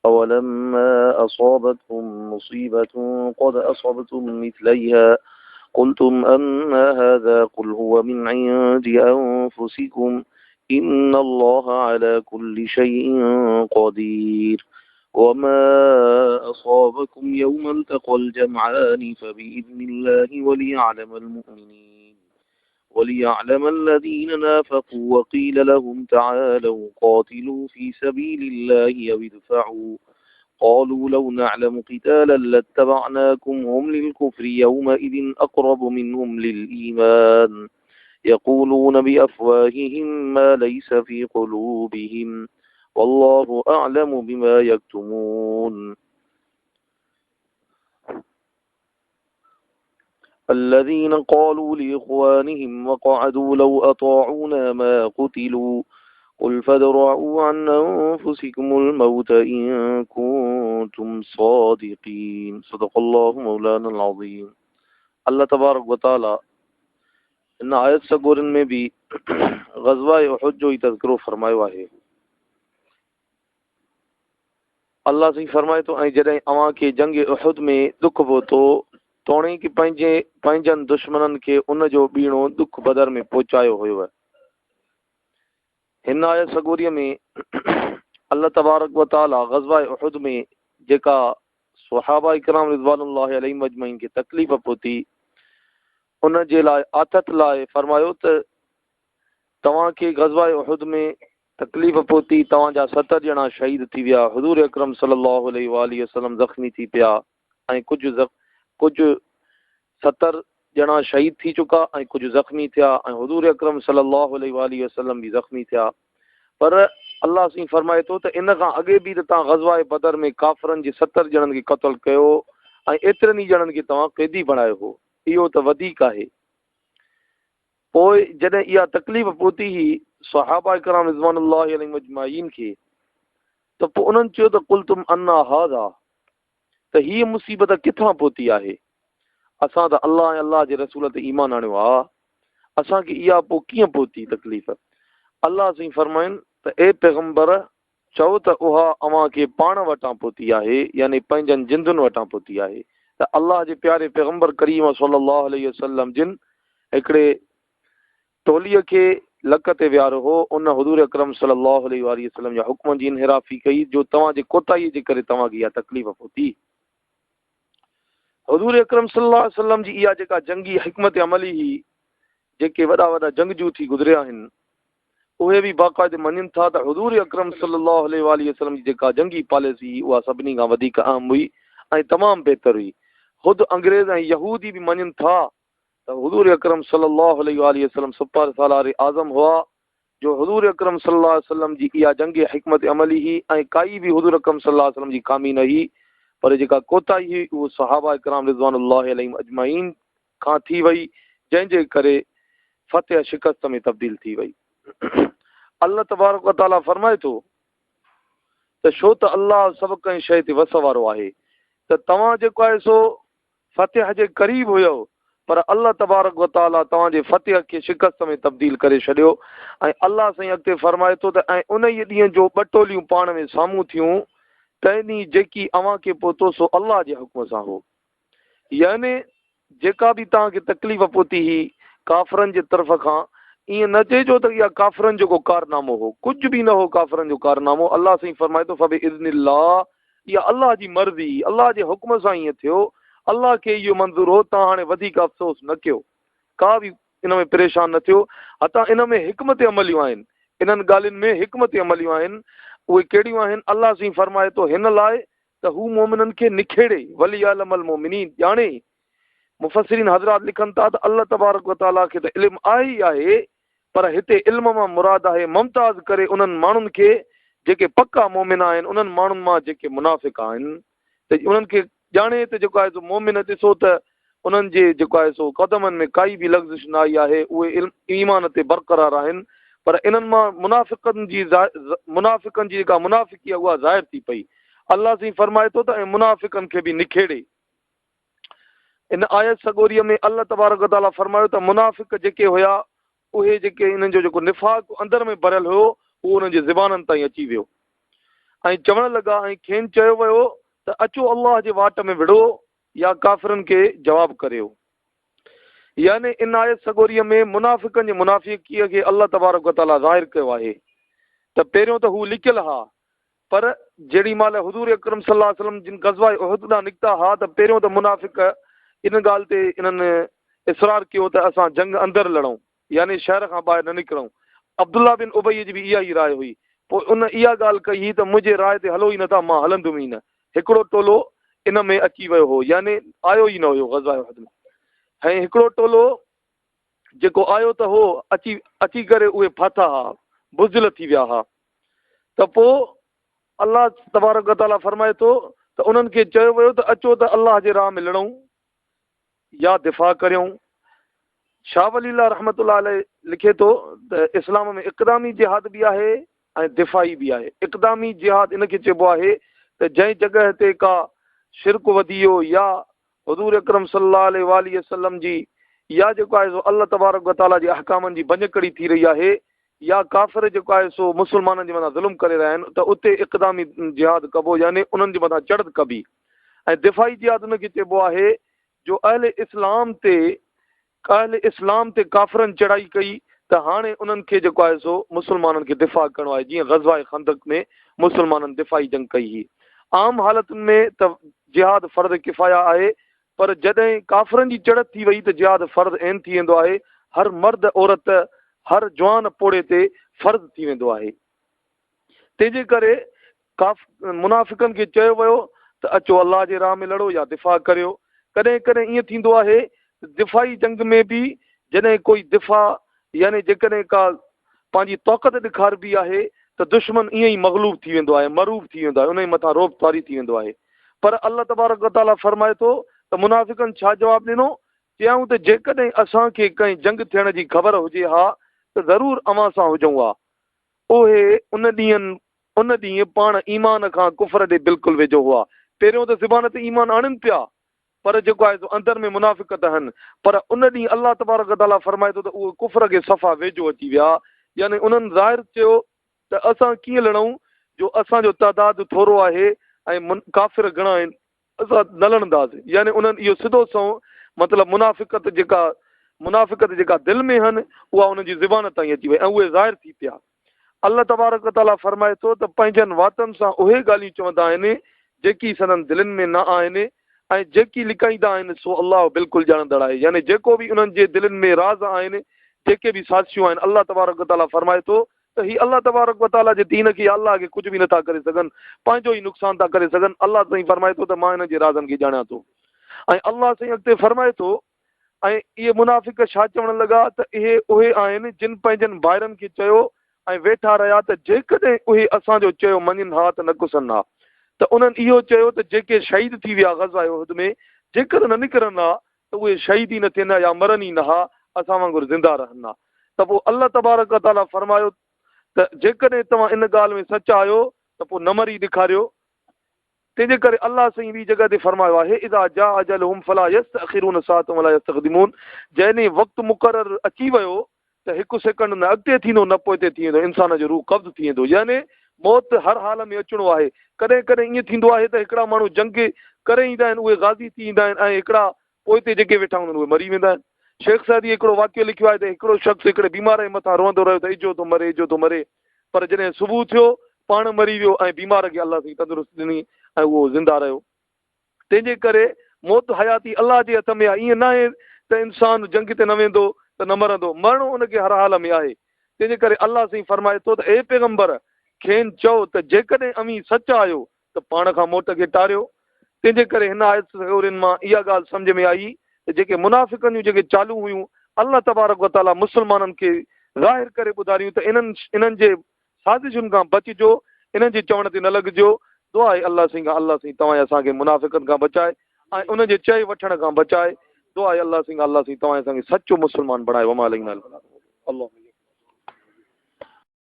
أولما أصابتكم مصيبة قد أصبتم مثليها قلتم أن هذا قل هو من عند أنفسكم إن الله على كل شيء قدير وما أصابكم يوم التقى الجمعان فبإذن الله وليعلم المؤمنين وليعلم الذين نافقوا وقيل لهم تعالوا قاتلوا في سبيل الله أو ادفعوا قالوا لو نعلم قتالا لاتبعناكم هم للكفر يومئذ أقرب منهم للإيمان يقولون بأفواههم ما ليس في قلوبهم والله أعلم بما يكتمون الذين قالوا لإخوانهم وقعدوا لو أطاعونا ما قتلوا قل فادرءوا عن أنفسكم الموت إن كنتم صادقين صدق الله مولانا العظيم الله تبارڪ وتعالي ان آيت سڳورن ۾ به غزوه احد جو ئي تذڪرو فرمايو آهي. الله سائين فرمائي ٿو ۽ جڏهن اوهان کي جنگ احد ۾ ڏک پهتو توڻي ڪي پنهنجي پنهنجن دشمنن کي ان جو ٻيڻو ڏک بدر ۾ پهچايو هيو. هن آيت سڳوريء ۾ الله تبارڪ و تعالي غزوه احد ۾ جيڪا صحابه ڪرام رضوان الله عليهم اجمعين کي تڪليف پهتي ان جي لاء آٿت لاء فرمايو ته توهان کي غزوه احد ۾ تڪليف پهتي توهان جا 70 ڄڻا شهيد ٿي ويا حضور اڪرم صلي الله عليه واٰله وسلم زخمي ٿي پيا ۽ ڪجهه ڪجهه 70 ڄڻا شهيد ٿي چڪا ۽ ڪجهه زخمي ٿيا ۽ حضور اڪرم صلي الله عليه واٰله وسلم به زخمي ٿيا پر الله سائين فرمائي ٿو ته ان کان اڳي به ته توهان غزوه بدر ۾ ڪافرن جي 70 ڄڻن کي قتل ڪيو ۽ ايترن ئي ڄڻن کي توهان قيدي بڻايو هو اهو ته وڌيڪ آهي پوء جڏهن اها تڪليف پهتي هئي صحابه ڪرام رضوان الله عليهم اجمعين کي ته پوء انهن چيو ته قلتم انا هذا ته هيء مصيبت ڪٿان پهتي آهي؟ اسان ته الله ۽ الله جي رسول تي ايمان آڻيو آ، اسان کي اها پوء ڪيئن پهتي تڪليف؟ الله سائين فرمائن ته اي پيغمبر! چئو ته اها اوهان کي پاڻ وٽان پهتي آهي، يعني پنهنجن جندن وٽان پهتي آهي ته الله جي پياري پيغمبر ڪريم صلي الله عليه وسلم جن هڪڙي ٽوليء کي لڪ تي ويهاريو هو، ان حضور اڪرم صلي الله عليه واٰله وسلم جا حڪمن جي انحرافي ڪئي، جو توهان جي ڪوتاهيء جي ڪري توهان کي اها تڪليف پهتي. حضور اڪرم صلي الله عليه وسلم جي اها جيڪا جنگي حڪمت عملي هئي، جيڪي وڏا وڏا جنگجو ٿي گذريا آهن، اهي به باقاعدي مڃين ٿا ته حضور اڪرم صلي الله عليه واٰله وسلم جي جيڪا جنگي پاليسي هئي، اها سڀني کان وڌيڪ اهم هئي ۽ تمام بهتر هئي. خود انگريز ۽ يهودي به مڃين ٿا ته حضور اڪرم صلي الله عليه واٰله وسلم سپر سالار اعظم هئا جو حضور اڪرم صلي الله عليه وسلم جي اها جنگي حڪمت عملي هئي ۽ ڪائي به حضور اڪرم صلي الله عليه وسلم جي خامي نه هئي پر جيڪا ڪوتاهي هئي اهو صحابه ڪرام رضوان الله عليهم اجمعين کان ٿي وئي جنهن جي ڪري فتح شڪست ۾ تبديل ٿي وئي. الله تبارڪ و تعالي فرمائي ٿو ته ڇو ته الله سڀ ڪنهن شيء تي وس وارو آهي ته توهان جيڪو آهي سو فتح جي قريب هيؤ پر الله تبارڪ و تعاليٰ توهان جي فتح کي شڪست ۾ تبديل ڪري ڇڏيو ۽ الله سائين اڳتي فرمائي ٿو ته ۽ انهيء ڏينهن جو ٻه ٽوليون پاڻ ۾ سامهون ٿيون تنهن ڏينهن جيڪي اوهان کي پهتو سو الله جي حڪم سان هو يعني جيڪا به توهان کي تڪليف پهتي هئي ڪافرن جي طرف کان ائين نه چئجو ته اها ڪافرن جو ڪو ڪارنامو هو ڪجهه به نه هو ڪافرن جو ڪارنامو الله سائين فرمائي ٿو فباذن الله اها الله جي مرضي هئي، الله جي حڪم سان ائين ٿيو، الله کي اهو منظور هو، توهان هاڻي وڌيڪ افسوس نه ڪيو، ڪا به ان ۾ پريشان نه ٿيو، حتيٰ ان ۾ حڪمت عمليون آهن، انهن ڳالهين ۾ حڪمت عمليون آهن، اهي ڪهڙيون آهن، الله سائين فرمائي ٿو هن لاء ته هو مؤمنن کي نکيڙي، وليعلم المؤمنين، ڄاڻي، مفسرين حضرات لکن ٿا ته الله تبارڪ وتعاليٰ کي ته علم آهي ئي آهي، پر هتي علم مان مراد آهي ممتاز ڪري انهن ماڻهن کي جيڪي پڪا مؤمن آهن انهن ماڻهن مان جيڪي منافق آهن ته انهن کي ڄاڻي ته جيڪو آهي سو مؤمن ڏسو ته انهن جي جيڪو آهي سو قدمن ۾ ڪائي به لغزش نه آئي آهي اهي ايمان تي برقرار آهن پر انهن مان منافقن جي منافقن جي جيڪا منافقي آهي اها ظاهر ٿي پئي الله سائين فرمائي ٿو ته ۽ منافقن کي به نکيڙي. ان آيت سڳوريء ۾ الله تبارڪ و تعاليٰ فرمايو ته منافق جيڪي هيا اهي جيڪي انهن جو جيڪو نفاق اندر ۾ ڀريل هيو اهو انهن جي زبانن تائين اچي ويو. ۽ چوڻ لڳا ۽ کين چيو ويو ته اچو الله جي واٽ ۾ وڙهو يا ڪافرن کي جواب ڪريو. يعني ان آيت سڳوريء ۾ منافقن جي منافقيء کي الله تبارڪ و تعاليٰ ظاهر ڪيو آهي ته پهريون ته هو لڪيل ها پر جيڏي مهل حضور اڪرم صلي الله عليه وسلم جن غزوه احد ڏانهن نڪتا ها ته پهريون ته منافق ان ڳالهه تي انهن اصرار ڪيو ته اسان جنگ اندر لڙون يعني شهر کان ٻاهر نه نڪرون. عبدالله بن ابي جي به اها ئي راء هئي. پوء ان اها ڳالهه ڪئي هئي ته منهنجي راء تي هلو ئي نه ٿا، مان هلندم ئي نه. هڪڙو ٽولو ان ۾ اچي ويو هو، يعني آيو ئي نه هيو غزوه احد ۾. ۽ هڪڙو ٽولو جيڪو آيو ته هو، اچي اچي ڪري اهي ڦاٿا ها، بزدل ٿي ويا ها. ته پوء الله تبارڪ وتعاليٰ فرمائي ٿو ته انهن کي چيو ويو ته اچو ته الله جي راهه ۾ لڙون. يا دفاع ڪريون. شاهه ولي الله رحمة الله عليه لکي ٿو ته اسلام ۾ اقدامي جهاد به آهي ۽ دفاعي به آهي. اقدامي جهاد ان کي چئبو آهي ته جنهن جڳهه تي ڪا شرڪ وڌي ويو يا حضور اڪرم صلي الله عليه واٰله وسلم جي يا جيڪو آهي سو الله تبارڪ وتعاليٰ جي احڪامن جي ڀڃڪڙي ٿي رهي آهي يا ڪافر جيڪو آهي سو مسلمانن جي مٿان ظلم ڪري رهيا آهن ته اتي اقدامي جهاد ڪبو يعني انهن جي مٿان چڙهت ڪبي. ۽ دفاعي جهاد ان کي چئبو آهي جو اهل اسلام تي اهل اسلام تي ڪافرن چڙهائي ڪئي ته هاڻي انهن کي جيڪو آهي سو مسلمانن کي دفاع ڪرڻو آهي جيئن غزوه خندق ۾ مسلمانن دفاعي جنگ ڪئي هئي. عام حالتن ۾ ته جهاد فرض ڪفايه آهي پر جڏهن ڪافرن جي چڙهت ٿي وئي ته جهاد فرض عين ٿي ويندو آهي هر مرد عورت هر جوان پوڙهي تي فرض ٿي ويندو آهي. تنهن جي ڪري ڪاف منافقن کي چيو ويو ته اچو الله جي راهه ۾ لڙو يا دفاع ڪريو. ڪڏهن ڪڏهن ائين ٿيندو آهي ته دفاعي جنگ ۾ به جڏهن ڪوئي دفاع يعني جيڪڏهن ڪا پنهنجي طاقت ڏيکاربي آهي ته دشمن ائين ئي مغلوب ٿي ويندو آهي، مرعوب ٿي ويندو آهي، ان جي مٿان رعب طاري ٿي ويندو آهي. پر الله تبارڪ وتعاليٰ فرمائي ٿو ته منافقن ڇا جواب ڏنو؟ چيائون ته جيڪڏهن اسان کي ڪنهن جنگ ٿيڻ جي خبر هجي ها ته ضرور اوهان سان هجون ها. اهي ان ڏينهن ان ڏينهن پاڻ ايمان کان ڪفر ڏي بلڪل ويجهو هئا. پهريون ته زبان تي ايمان آڻين پيا، پر جيڪو آهي سو اندر ۾ منافقت هن. پر ان ڏينهن الله تبارڪ و تعاليٰ فرمائي ٿو ته اهي ڪفر کي صفا ويجهو اچي ويا، يعني انهن ظاهر چيو ته اسان ڪيئن لڙون جو اسان جو تعداد ٿورو آهي ۽ ڪافر گهڻا آهن. اسان نه لڙنداسين يعني انهن اهو سڌو سنئون مطلب منافقت جيڪا منافقت جيڪا دل ۾ هن اها انهن جي زبان تائين اچي وئي ۽ اهي ظاهر ٿي پيا. الله تبارڪ وتعاليٰ فرمائي ٿو ته پنهنجن واتن سان اهي ڳالهيون چوندا آهن جيڪي سندن دلين ۾ نه آهن ۽ جيڪي لڪائيندا آهن سو الله بلڪل ڄاڻندڙ آهي يعني جيڪو به انهن جي دلين ۾ راز آهن جيڪي به سازشون آهن الله تبارڪ وتعاليٰ فرمائي ٿو ته هي الله تبارڪ و تعاليٰ جي دين کي يا الله کي ڪجهه به نٿا ڪري سگهن، پنهنجو ئي نقصان ٿا ڪري سگهن، الله سائين فرمائي ٿو ته مان انهن جي رازن کي ڄاڻيان ٿو. ۽ الله سائين اڳتي فرمائي ٿو، ۽ اهي منافق ڇا چوڻ لڳا ته اهي اهي آهن جن پنهنجن ڀائرن کي چيو ۽ ويٺا رهيا ته جيڪڏهن اهي اسان جو چيو مڃين ها ته نه ڪسن ها ته انهن اهو چيو ته جيڪي شهيد ٿي ويا غزوه احد ۾ جيڪر نه نڪرن ها ته اهي شهيد ئي نه ٿين ها يا مرن ئي نه ها، اسان وانگر زنده رهن ها. ته پوء الله تبارڪ و تعاليٰ فرمايو ته جيڪڏهن توهان ان ڳالهه ۾ سچا آهيو ته پوء نه مري ڏيکاريو. تنهن جي ڪري الله سائين ٻي جڳهه تي فرمايو آهي، اذا جاء اجلهم فلا يستاخرون ساعة ولا يستقدمون جڏهن وقت مقرر اچي ويو ته هڪ سيڪنڊ نه اڳتي ٿيندو نه پوئتي ٿي ويندو، انسان جو روح قبض ٿي ويندو يعني موت هر حال ۾ اچڻو آهي. ڪڏهن ڪڏهن ائين ٿيندو آهي ته هڪڙا ماڻهو جنگ ڪري ايندا آهن اهي غازي ٿي ايندا آهن ۽ هڪڙا پوئتي جيڪي ويٺا هوندا آهن اهي مري ويندا آهن. شيخ سعدي هڪڙو واقعو لکيو آهي ته هڪڙو شخص هڪڙي بيمار جي مٿان روئندو رهيو ته اجهو ٿو مري اجهو ٿو مري پر جڏهن صبح ٿيو پاڻ مري ويو ۽ بيمار کي الله سائين تندرستي ڏني ۽ اهو زنده رهيو. تنهن جي ڪري موت حياتي الله جي هٿ ۾ آهي، ائين ناهي ته انسان جنگ تي نه ويندو ته نه مرندو، مرڻو ان کي هر حال ۾ آهي. تنهن جي ڪري الله سائين فرمائي ٿو ته اي پيغمبر! کين چئو ته جيڪڏهن اوهين سچا آهيو ته پاڻ کان موت کي ٽاريو. تنهن جي ڪري هن آيت سڳورين مان اها ڳالهه سمجهه ۾ آئي ته جيڪي منافقن جون جيڪي چالون هيون الله تبارڪ وتعاليٰ مسلمانن کي ظاهر ڪري ٻڌاريون ته انهن انهن جي سازشن کان بچجو، انهن جي چوڻ تي نه لڳجو، دعا آهي الله سائين کان الله سائين توهان ۽ اسان کي منافقن کان بچائي ۽ انهن جي چئي وٺڻ کان بچائي، دعا آهي الله سائين کان الله سائين توهان ۽ اسان کي سچو مسلمان بڻائي وما علينا الا البلاغ.